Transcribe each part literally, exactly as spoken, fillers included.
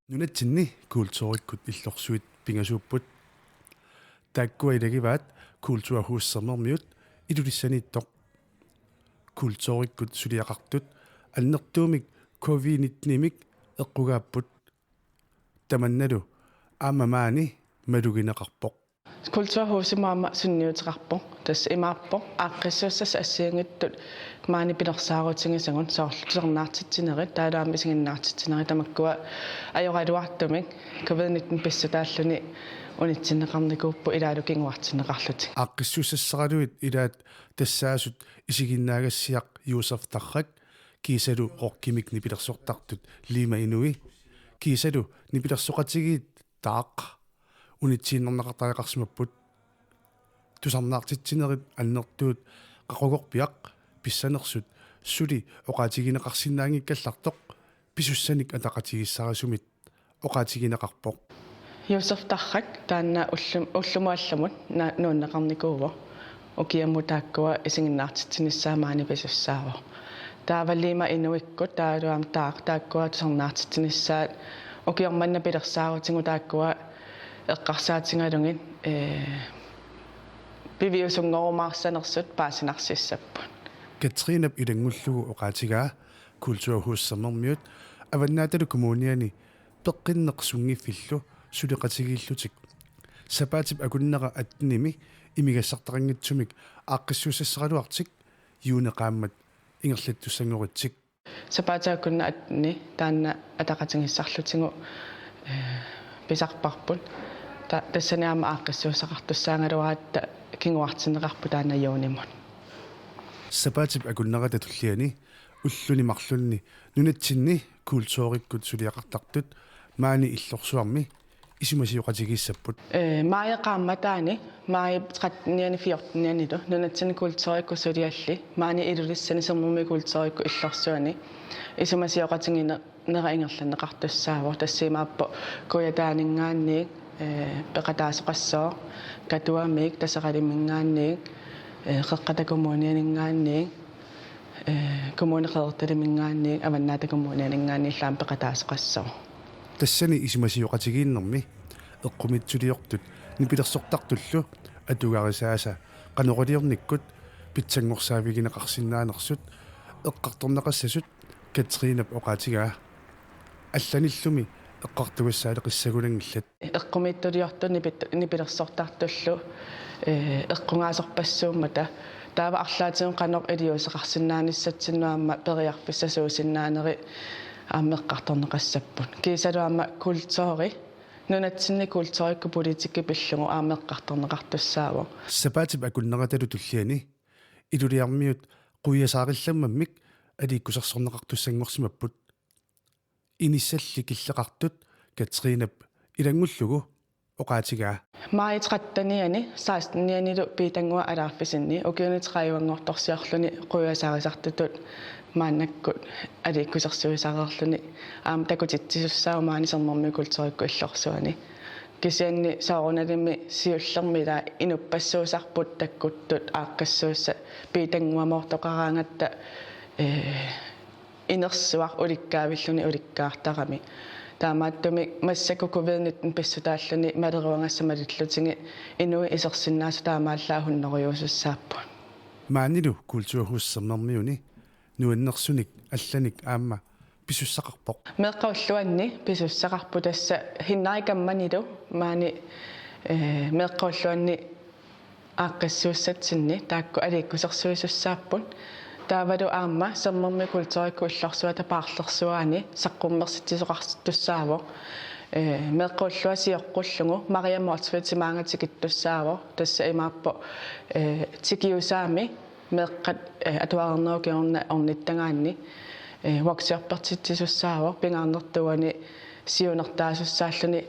Nunatsinni kulturikkut illorsuit pingasuupput. Taakkua ilagivaat Kulturhus Sermermiut Ilulissaniittoq. Kulturikkut suliaqartut annertuumik covid nitten-imik eqqugaapput. Tamannalu aamma maani malugineqarpoq. Kulturhusimi aamma sunniuteqarpoq. Tassa imaappoq aaqqissuussassat assigiinngitsut maani pilersaarutigisagut, soorlu tusarnaartitsinerit, taavalu aamma isiginnaartitsinerit, tamakkua ajoraluartumik covid nitten pissutaalluni unitsinneqarnikuupput ilaalu kinguartinneqarlutik. Aaqqissuussassaraluit ilaat tassaasut isiginnaagassiaq Josef Tarrak kiisalu rockimik nipilersortartut Lima Inui kiisalu nipilersoqatigiit Taaq unitsiinnarneqartariaqarsimapput. Tusarnaartitsinerit annertuut qaqugorpiaq pissanersut suli oqaatigineqarsinnaanngikkallartoq pisussanik ataqatigiissarisumit oqaatigineqarpoq. Josef Tarrak taanna ullum-, ullumilu allamut na-, nuunneqarnikuuvoq. Ukiamut taakkua isiginnaartitsinissaat maani pisussaavoq. Taava Lima Inuikkut taavalu aamma Taaq taakkua tusarnaartitsinissaat ukioq manna pilersaarutigut taakkua eqqarsaatigalugit, ee, piviusummerumaarsanersut paasinarsissapput. Katrinap ilanngullugu oqaatigaa Kulturhus Sermermiut Avannaatalu Kommuniani peqqinneq sunngiffillu suleqatigiillutik. Sapaatip akunnera atten-imi imigassartaqanngitsumik aaqqissuussassaraluartik juunip qaammat ingerlattussanngoritsik. Sapaatip akunnera atten-i taanna ataqatigiissarlutigu, ee, pisarparput. Ta-, tassani aamma aaqqissuussassaqartussaagaluaratta kinguartinneqarpoq taanna juunimut. Sapaatip akunnerata tulliani ulluni marlunni nunatsinni kulturikkut suliaqartartut maani Illorsuarmi isumasioqatigiissapput. Ee, maajip qaammataani, maajip trettenianit fjortenianilu, nunatsinni kulturikkut sulialli maani Ilulissani Sermermiut kulturikkut illorsuani isumasioqatigiinneq nera ingerlanneqartussaavoq, tassa imaappoq Kujataaninngaanniit, ee, peqataasoqassooq, Katuamiit, Taseralimingaanniit, ee, Qeqqata Kommunianinngaanniit, ee, Kommune Qeqertaleminngaanniit, Avannaata Kommunianinngaanniit ilaa aamma peqataasoqassooq. Tassani isumasioqatigiinnermi eqqumiitsuliortut nipilersortartullu atugarisaasa qanoq iliornikkut pitsanngorsaavigineqarsinnaanersut eqqartorneqassasut Katrinap oqaatigaa. Allanillumi eqqartugassaaleqissagunanngillat. Eqqumiitsuliortut nipit-, nipilersortartullu, ee, eqqugaasorpassuummata. Taava arlaatigut qanoq iliuuseqarsinnaanissatsinnut aamma periarfissat suusinnaaneri aamma eqqartorneqassapput. Kiisalu aamma kulturi, nunatsinni kulturikkut politikki pillugu aamma eqqartorneqartussaavoq. Sapaatip akunneratalu tulliani Ilulissarmiut quiasaarillammik aliikkusersorneqartussanngorsimapput. Inissalli killeqartut Katrinap ilanngullugu oqaatigaa. Maajip trettenianit sekstenianilu Piitannguaq Alaaffisinni ukiuni tredivenngortorsiorluni quiasaarisartutut maannakkut aliikkusersuisareerluni aamma takutitsisussaavoq maani Sermermiut kulturikkut illorsuani. Kisianni soorunalimi siullermi ilaa inuppassuusarput takkuttut aaqqissuussat Piitannguamoortoqaraangatta, ee, inersuaq ulikkaavilluni ulikkaartarami. Taamaattumik massakkut covid nitten pissutaalluni maleruagassat malillugit inuit isersinnaasut taamaallaat hunnorujussuussaapput. Maanilu Kulturhus Sermermiuni nuannersunik allanik aamma pisussaqarpoq. Meeqqat ulluanni pisussaqarput, tassa Hinnari Kammanilu maani, ee, meeqqat ulluanni aaqqissuussatsinni taakku aliikkusersuisussaapput. Taavalu aamma Sermermiut kulturikkut illorsuata paarlersuaani saqqummersitsisoqartussaavoq. Ee, meeqqat ulluat sioqqullugu Maria Motzfeldt maanga tikittussaavoq. Tassa imaappoq, ee, tikiusaami meeqqat, ee, atuarnerup kingorna ornittagaanni, ee, workshoppertitsisussaavoq, pingaarnertuani siunertaasussaalluni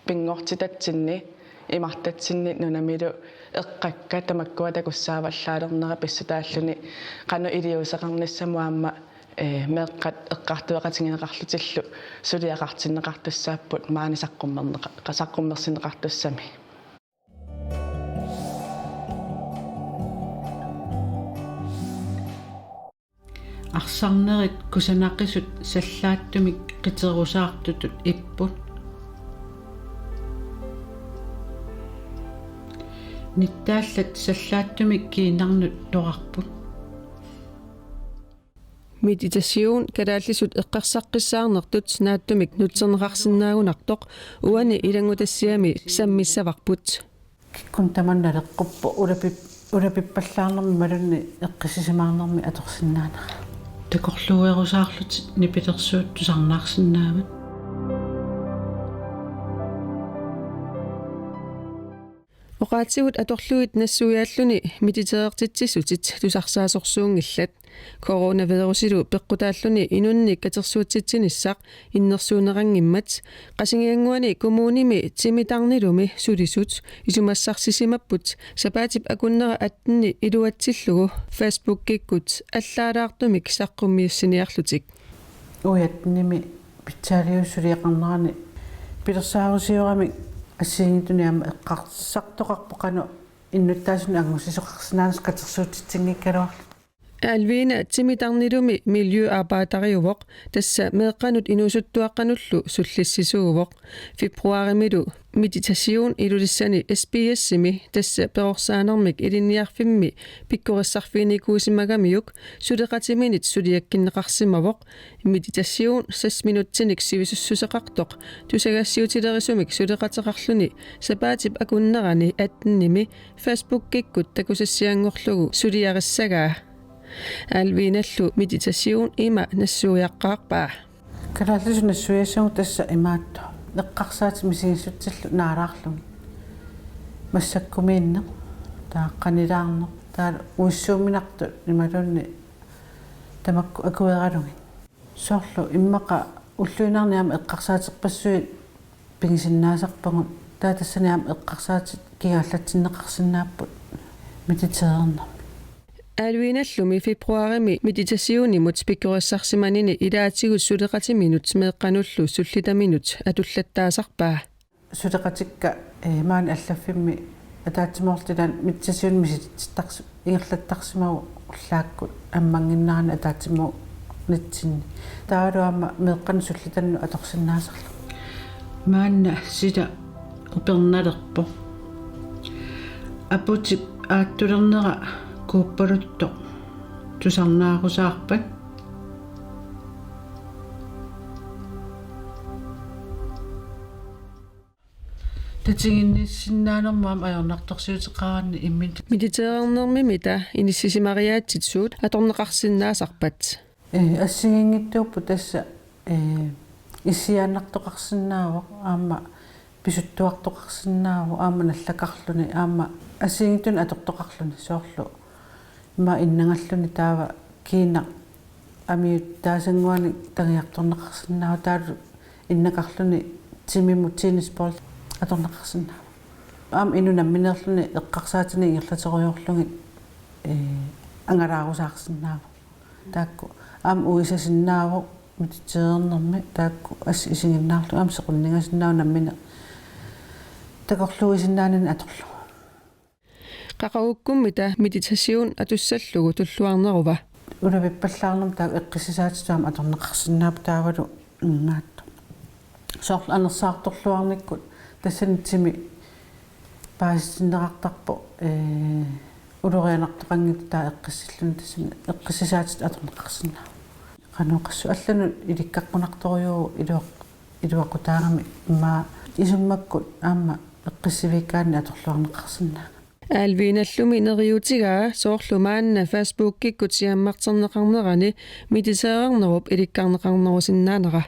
pinngortitatsinni, imartatsinni nunamilu eqqakkat tamakkua takussaavallaalernerat pissutaalluni qanoq iliuuseqarnissamut aamma, ee, meeqqat eqqartueqatigineqarlutillu suliaqartinneqartussaapput maani saqqummerneqa-, saqqummersinneqartussami. Arsarnerit kusanaqisut sallaattumik qiterusaartutut ipput. Nittaallat sallaattumik kiinarnut torarput. Meditation kalaallisut eqqarsaqqissaarnertut naatsumik nutserneqarsinnaagunartoq uani ilanngutassiami sammissavarput. Kikkunnut tamanna naleqquppoq ulapip-, ulapippallaarnermi imaluunniit eqqissisimaarnermi atorsinnaanera. Takorluuerusaarlutit nipilersuut tusarnaarsinnaavat. Oqaatsigut atorlugit nassuiaalluni mediteertitsissutit tusarsaasorsuunngillat. Coronavirusilu peqqutaalluni inunnik katersuutsitsinissaq innersuunneqanngimmat Qasigiannguani kommunimi timitarnilumi sulisut isumassarsisimapput sapaatip akunnera atteni iluatsillugu Facebookikkut allaalaartumik saqqummiussiniarlutik. Uagut attenimi pitsaaliusuliaqarnerani pilersaarusioramik assigiinngitsunik aamma eqqarsartoqarpoq qanoq innuttaasunik angusisoqarsinnaanersoq katersuutsitsinngikkaluarlutik. Alvina timitarnilumi miljøarbejderiuvoq, tassa meeqqanut inuusuttuaqqanullu sullissisuuvoq. Februarimilu meditation Ilulissani S B S-imi, tassa perorsaanermik ilinniarfimmi pikkorissarfiginikuusimagamiuk, suleqatiminit suliakkinneqarsimavoq. Meditation seks minutsinik sivisussuseqartoq tusagassiutilerisumik suleqateqarluni sapaatip akunnerani attenimi Facebookikkut takusassianngorlugu suliarissagaa. Alvinallu meditation ima nassuiaqqaarpaa. Kalaallisut nassuiassagut tassa imaattoq: eqqarsaatit misigissutsillu naalaarlugit. Massakkumiinneq, taava qanilaarneq, taava uissuumminartut imaluunniit tamakku akueralugit. Soorlu immaqa ulluinnarni aamma eqqarsaaterpassuit pigisinnaasarpagut, taava tassani aamma eqqarsaatit kigaallatsinneqarsinnaapput mediteernermi. Alvinallumi februarimi meditationimut pikkorissarsimanini ilaatigut suleqatiminut meeqqanullu sullitaminut atullattaasarpaa. Suleqatikka, eh, maani allaffimmi ataatsimoorluta ilaanni meditationimik misilitsittars-, ingerlattarsimavoq ullaakkut ammannginnerani ataatsimoornitsinni. Taavalu aamma meeqqanut sullitannut atorsinnaasarlugu. Maanna sila upernalerpoq. Aputip aattulernera kuuppaluttoq tusarnaarusaarpat. Tatiginnissinnaanermut aamma ajornartorsiuteqaraanni imminut. Mediteernermimita inissisimariaatsit suut atorneqarsinnaasarpat? Eh, assigiinngitsuupput tassa, eh, issiaannartoqarsinnaavoq, aamma pisuttuartoqarsinnaavoq, aamma nallaqarluni, aamma assigiinngitsunik atortoqarluni, soorlu ima innangalluni taava kiinaq amiuttaasanguanik tagiartorneqarsinnaavoq, taavalu innaqarluni timimut tennisbold atorneqarsinnaavoq. Aamma inuk nammineerluni eqqarsaatinik ingerlaterujoorlugit, eh, angalaarusaarsinnaavoq. Taakku aamma uisasinnaavoq mediteernermi, taakku assut isiginnaarlugit aamma sequnnigasinnaavoq nammineq takorluuisinnaanani atorlugu. Qaqugukkummita meditation atussallugu tulluarneruva? Ulapippallaarnermi taakku eqqissisaatitut aamma atorneqarsinnaapput taavalu imaattoq. Soorlu anersaartorluarnikkut tassani timi paasitinneqartarpoq, eh, ulorianartoqanngitsoq taava eqqissilluni, tassani eqqissisaatitut atorneqarsinnaavoq. Qanoq oqassuunga, allanut ilikkaqqunartorujuuvoq iluaq-, iluaqutaagami, immaqa isummakkut aamma eqqissiviikkaanni atorluarneqarsinnaagami. Alvinallumi neriuutigaa soorlu maanna Facebookikkut siammarterneqarnerani mediteernerup ilikkarneqarnerusinnaanera.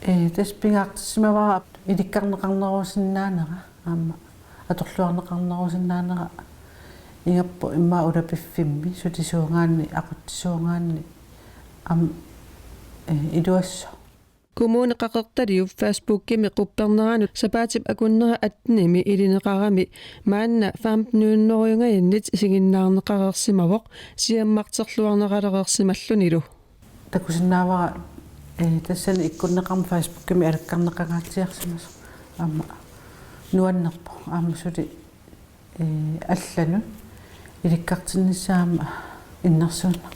Eh, tassa pingaartissimavara ilikkarneqarnerusinnaanera, aamma atorluarneqarnerusinnaanera, ingammik immaqa ulapiffimmi sulisuugaanni, aqutsisuugaanni, aamma, eh, iluassooq. Kommune Qaqortaliup Facebookimi qupperneranut sapaatip akunnera attenimi ilineqarami maanna femten hundredenngajannit isiginnaarneqareersimavoq siammarterluarneralereersimallunilu. Takusinnaavara, eh, tassani ikkunneqarmat Facebookimi alakkarneqangaatsiarsimasoq. Aamma nuannerpoq. Aamma suli, eh, allanut ilikkartinnissaa aamma innersuunneq.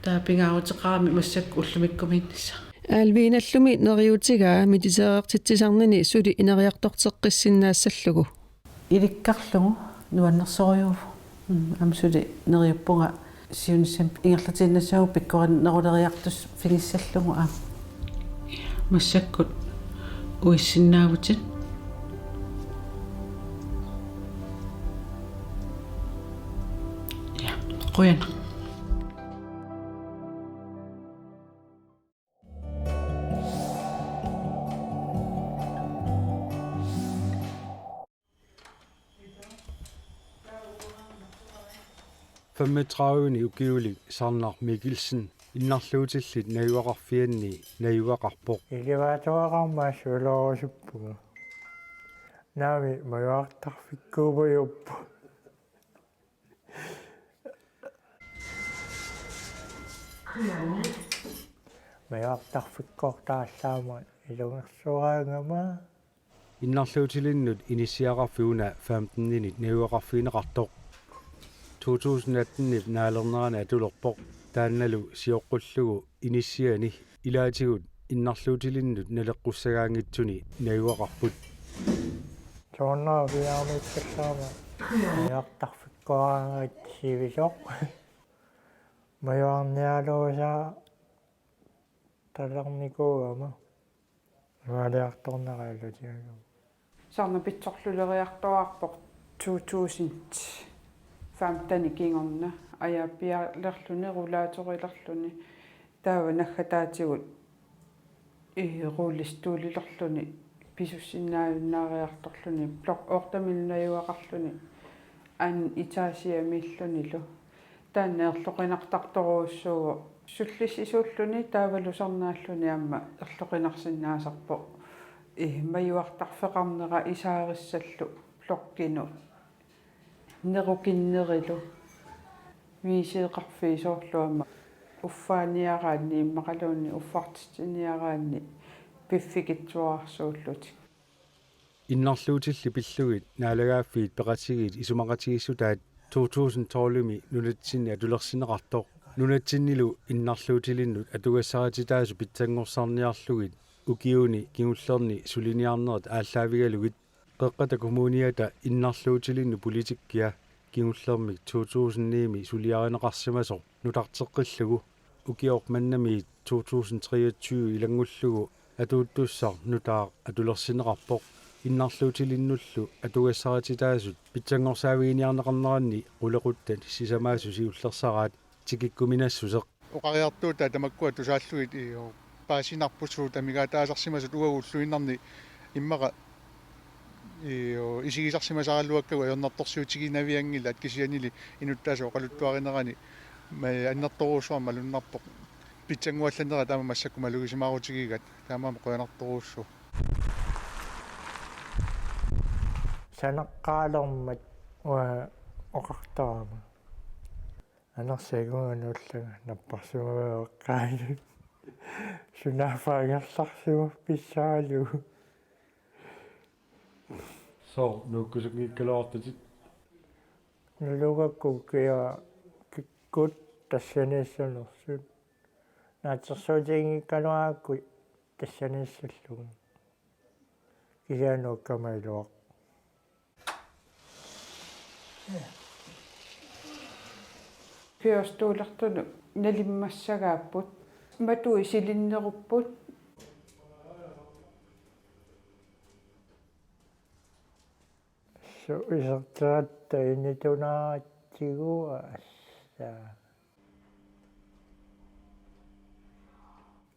Taava pingaaruteqarami massakkut ullumikkumiinnissaq. Alviinallumi neriuutigaa militærertitsisarnini suli ineriartorteqqissinnaassallugu. Ilikkarlugu nuannersorujuuvoq. Mm, aamma suli neriuppunga siunissami ingerlatiinnassaanga pikkorinneruleriartussaq figissallugu aamma. Massakkut uissinnaavutit. Ja, qujanaq. Femogtredive ukiulik Sarnar Mikkelsen innarluutillit najugaqarfianni najugaqarpoq. Elevatorerarmaassuloorusuppunga. Naami majuartarfikkuumajupput. Majuartarfikkoortaallaama ilungersuaangama. Innarluutilinnut inissiaqarfik una femteninit najugaqarfigineqartoq. To tusind atten-ip naalernerani atulerpoq. Taannalu sioqqullugu inissiani ilaatigut innarluutilinnut naleqqussagaanngitsuni najugaqarput. Soorunami piaarniikkallaama. Majuartarfikkoraangat sivisoq. Majuarnialuusaa talernikuu aamma. Maaliartornera ilutigalugu. Sarnar pitsorluleriartuaarpoq to tusind femten kingorna. Ajaappialerluni, rullatorilerluni. Taava naggataatigut i rullestolilerluni pisussinnaajunnaariartorluni, blok ottemik najugaqarluni, anden etagemiillunilu. Taanna erloqinartartorujussuuvoq sullissisuulluni taavalu Sarnaalluni aamma erloqinarsinnaasarpoq. I majuartarfeqarnera isaarissallu blokkinut. Nerukinnerilu. Viiseeqarfii soorlu aamma uffaaniaraanni immaqaluunniit uffartitsiniaraanni piffikitsuararsuullutik. Innarluutillit pillugit naalagaaffiit peqatigiit isumaqatigiissutaat to tusind tolv-imi nunatsinni atulersinneqartoq. Nunatsinnilu innarluutilinnut atugassarititaasut pitsanngorsarniarlugit ukiuni kingullerni suliniarnerit aallaavigalugit Qeqqata Kommuniata innarluutilinnut politikkia kingullermik to tusind ni-mi suliarineqarsimasoq nutarteqqillugu ukioq mannamiit to tusind treogtyve ilanngullugu atuuttussaq nutaaq atulersinneqarpoq. Innarluutilinnullu atugassarititaasut pitsanngorsaaffiginiarneqarneranni qulequttat sisamaasut siullersaraat tikikkuminassuseq. Oqariartuutaat tamakkua tusaallugit io paasinarput suut amigaataasarsimasut uagut ulluinnarni immaqa io isigisarsimasaraluakkagut ajornartorsiutiginavianngilaat kisiannili inuttaasut oqaluttuarinerani ma- annertoorujussuarmik malunnarpoq pitsannguallannerat taama massakkut malugisimaarutigigakku taamaammat qujanartorujussuuvoq. Sanaqqaalermat uanga oqartarama. Anersagunga nuullanga napparsimavaat eqqaanut. Sunaaffa angerlarsimaffigissaarlugu. Sooq nuukkusunngikkaluartutit? Nulugakkut kia kikkut tassaniissanersut. Naatsorsuutiginngikkaluarakkit tassaniissallugu. Kisianni uanga iluaq. Kørestollertunut nalimmassagaapput. Matui silinnerupput. Su iserteratta initunaatigu assa.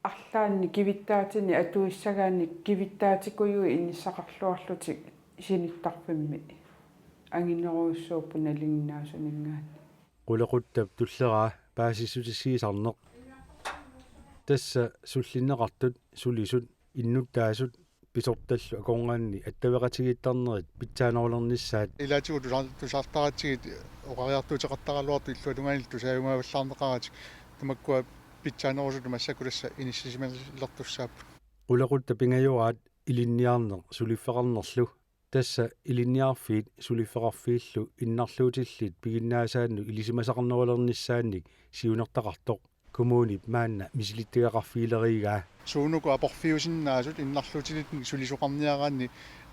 Arlaannik kivittaatinik atuissagaannik kivittaatikujuit inissaqarluarlutik sinittarfimmi anginerujussuupput nalinginnaasuninngaanniit. Qulequttap tulleraa paasissutissiisarneq. Tassa sullinneqartut sulisut innuttaasut pisortallu akornanni attaveqatigiittarnerit pitsaanerulernissaat. Ilaatigut tusa- tusaartaratsigit oqariartuuteqartaraluartut illuatungaanillu tusaajumaavallaarneqaratik tamakkua pitsaanerusutut massakkut tassa inissisimalertussaapput. Qulequttat pingajoraat ilinniarneq suliffeqarnerlu. Tassa ilinniarfiit suliffeqarfiillu innarluutillit piginnaasaannut ilisimasaqarnerulernissaannik siunertaqartoq. kommunip maanna misilittagaqarfigileriigaa. Suunuku aporfiusinnaasut innarluutillit sulisoqarniaraanni,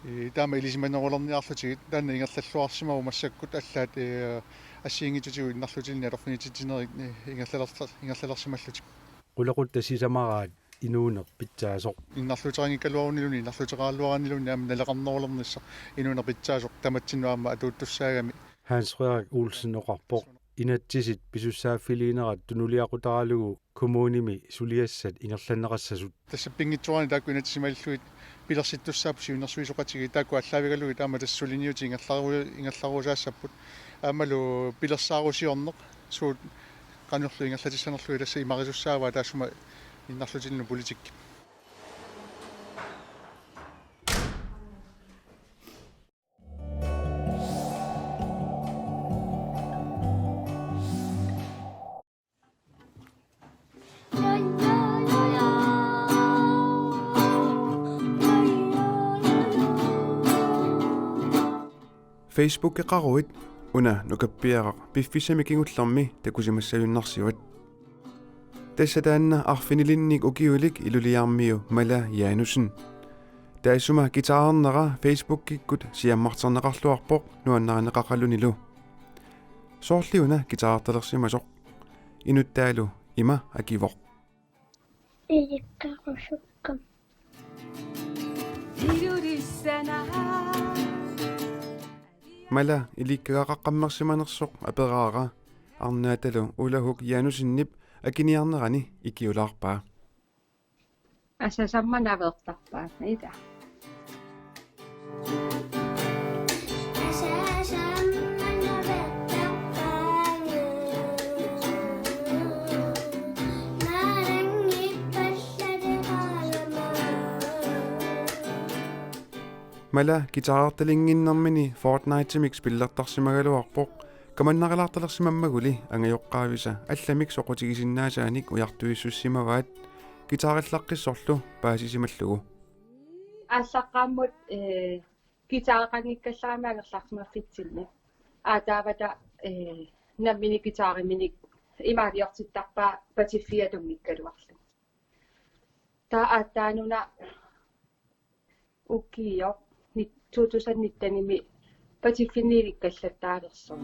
ee, taama ilisimanerulerniarlutigit taanna ingerlalluarsimavoq massakkut allaat, ee, assigiinngitsutigut innarluutillit atorfinitsitsineri, ee, ingerlalersa-, ingerlalersimallutik. Qulequttat sisamaraat inuuneq pitsaasoq. Innarluuteqanngikkaluaruniluni, innarluuteqaraluaraniluni aamma naleqarnerulernissaq inuuneq pitsaasoq tamatsinnut aamma atuuttussaagami. Hans Frederik Olsen oqarpoq inatsisit pisussaaffiliinerat tunuliaqutaralugu kommunimi suliassat ingerlanneqassasut. Tassa pinngitsoorani taakku inatsisimalillugit pilersittussaapput siunnersuisoqatigiit, taakku aallaavigalugit aamma tassa suliniutit ingerlaru-, ingerlarusaassapput. Aammalu pilersaarusiorneq suut qanorlu ingerlatissanerlugit tassa imarisussaavaa taassuma innarluutillit politikkit. Facebookeqaruit una nukappiaraq piffissami kingullermi takusimassagunarsivat. Tassa taanna arfinilinnik ukiulik Iluliarmiu Mala Janussen. Taassuma guitarernera Facebookikkut siammarterneqarluarpoq nuannarineqaqalunilu. Soorli una guitarertalersimasoq. Inuttaalu ima akivoq. Ilikkarusukkama. Mala ilikkagaqaqqammersimanersoq aperaara, arnaatalu Ulahuk Janussenip akiniarnerani ikiulaarpaa. Asasamma naveertarpaanga ila. Mala guitarertalinnginnermini Fortnite-imik spillertarsimagaluarpoq, kamannarilaartalersimammaguli angajoqqaavisa allamik soqutigisinnaasaanik ujartuissussimavaat guitarillaqqissorlu paasisimallugu. Aallaqqaammut, ee, guitareqanngikkallarama angerlarsimaffitsinni. Aataavata, ee, nammineq guitariminik imaaliortittarpaa patiffiatunngikkaluarluni. Taava aatsaanuna ukioq nit-, to tusind nitten-imi patiffinni ilikkallattaalersoq.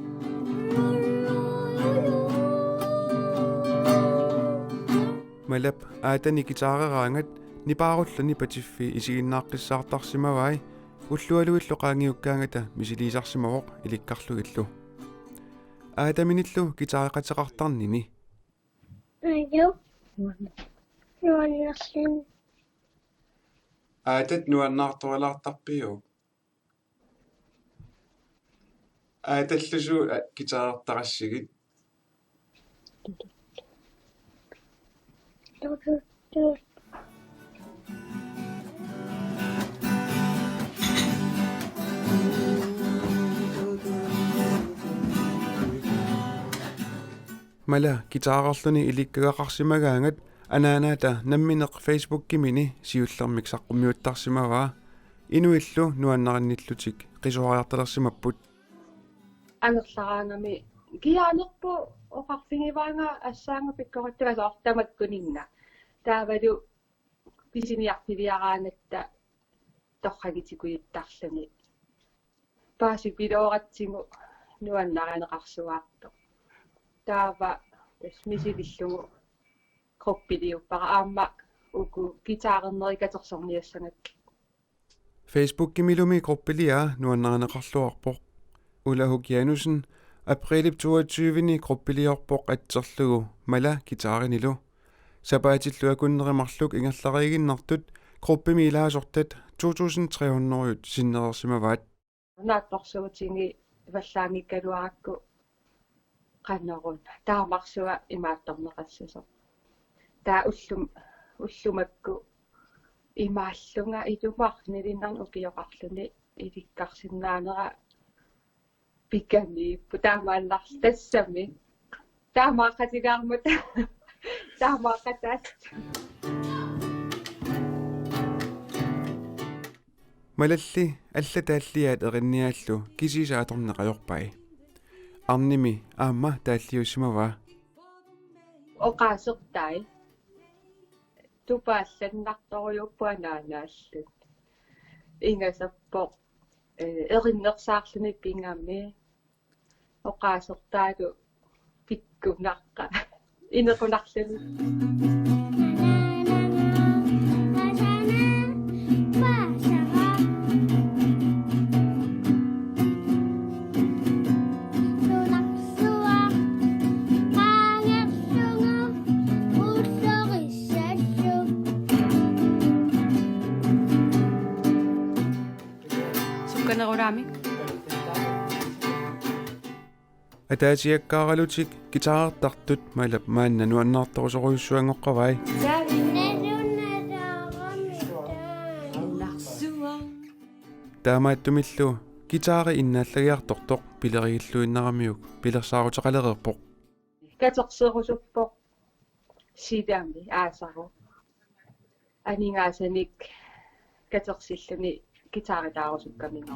Malap aatani guitareraangat nipaarulluni patiffi isiginnaaqqissaartarsimavai, ullualuillu qaangiukkaangata misiliisarsimavoq ilikkarlugillu. Aataminillu guitareqateqartarnini. Ajo. Nuannerluni. Aatat nuannaartorilaartarpiuk? Aatallu suut, a, guitarertarassigit? Mala guitarerluni ilikkagaqarsimagaangat anaanaata nammineq Facebookimini siullermik saqqummiuttarsimavaa, inuillu nuannarinnillutik qisuariartalersimapput. Angerlaraangami kiaanerpu oqarfigivaanga assaanga pikkorittugasoq tamakkuninnga. Taavalu pisiniarfiliaraangatta torragitikujuttarluni. Paasipilooratsigu nuannarineqarsuaartoq. Taava tassa misilillugu gruppiliuppara aamma uku guitarernerit katersorniassagakkit. Facebookimilumi gruppiliaa nuannarineqarluarpoq. Ulahuk Janussen aprilip toogtyve-ni gruppiliorpoq atserlugu Mala guitarinilu. Sapaatillu akunneri marluk ingerlariiginnartut gruppimi ilaasortat to tusind tre hundrede sinnereersimavaat. Naatsorsuutigivallaanngikkaluarakku qanoruna taamarsuaq imaattorneqassasoq. Taava ullum-, ullut makku imaallunga ilumoornilinnarni ukioqarluni ilikkarsinnaanera pikaniippoq taamaannarlu tassami. Taamaaqatigaarmut. Taamaaqataat. Malalli alla taalliaat erinniaallu kisiisa atorneq ajorpai. Arnimi aamma taalliussimavaa. Oqaasertai tupaallannartorujuupput anaanaallu. Ingasappoq, eh, erinnersaarluni pigami. Oqaasertaalu pikkunaqqa. Inequnarluni. Sukkanerulaamik. Ataasiakkaaralutik guitarertartut Malap maanna nuannaartorusorujussuanngoqqavai. Taamaattumillu guitari innaallagiartortoq pilerigilluinnaramiuk pilersaaruteqalereerpoq. Katerserusuppoq silami aasaru. Aningaasanik katersilluni guitaritaarusukkaminnga.